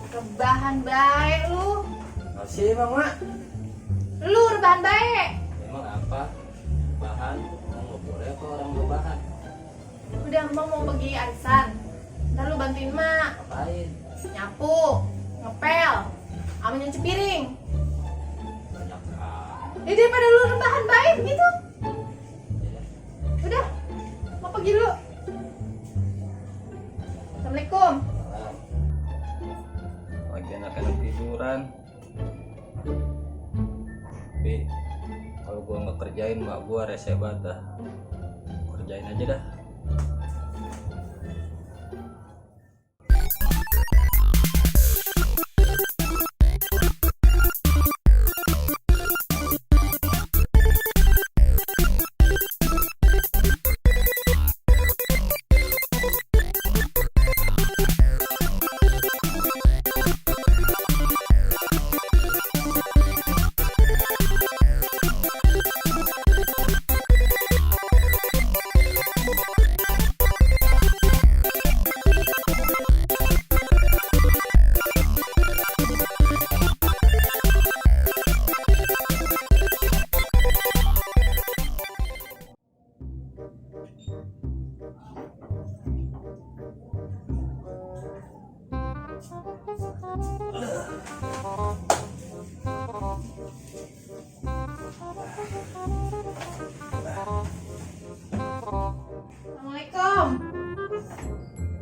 Rebahan baik lu. Masih Bang Mak. Lu rebahan baik. Emang apa? Bahan? Nggak boleh apa orang berbahan? Udah Mbak mau pergi arisan. Ntar lu bantuin Mak. Ngapain? Nyapu, ngepel, sama nyuci piring. Banyak kan? Daripada lu rebahan baik gitu. Ya. Udah, mau pergi dulu. Assalamualaikum. Lagi anak-anak tiduran. Tapi kalau gua nggak kerjain mak gua rese banget dah. Kerjain aja dah. Assalamualaikum.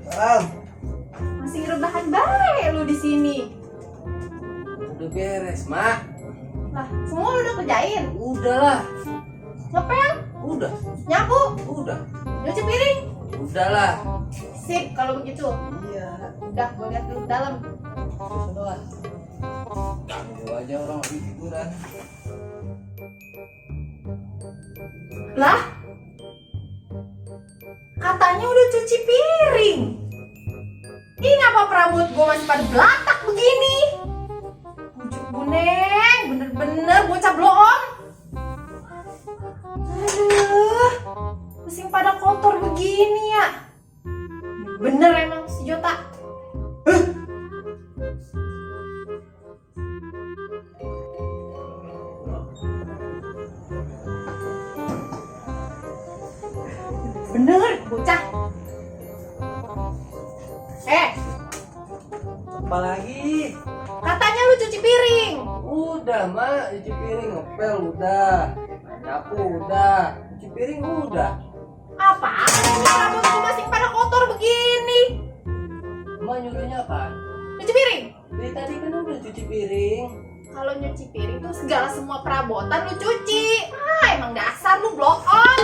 Bang, Masih rebahan baik lu di sini. udah beres mak. Lah, semua lu udah kerjain. Udah lah. Ngepel, Udah. nyapu, Udah. nyuci piring. Udah lah. Sip kalau begitu. Iya. Udah, gue lihat dulu ke dalam. Sudah lah. Ganggu aja orang lagi tiduran. Lah, katanya udah cuci piring. Ini apa perabot gue masih pada belatak begini? Bujuk buneng, bener-bener bocah bloon. Aduh, mesin pada kotor begini ya. Bener emang si Jota. Bener, bocah. Apa lagi? Katanya lu cuci piring. Udah mak, cuci piring ngepel udah. Nyapu udah. Cuci piring udah. Apaan ini perabot gue masih pada kotor begini? Emak nyuruhnya apaan? Cuci piring. Dari tadi kan udah cuci piring. Kalau nyuci piring tuh segala semua perabotan lu cuci. Ah, emang dasar lu blow on.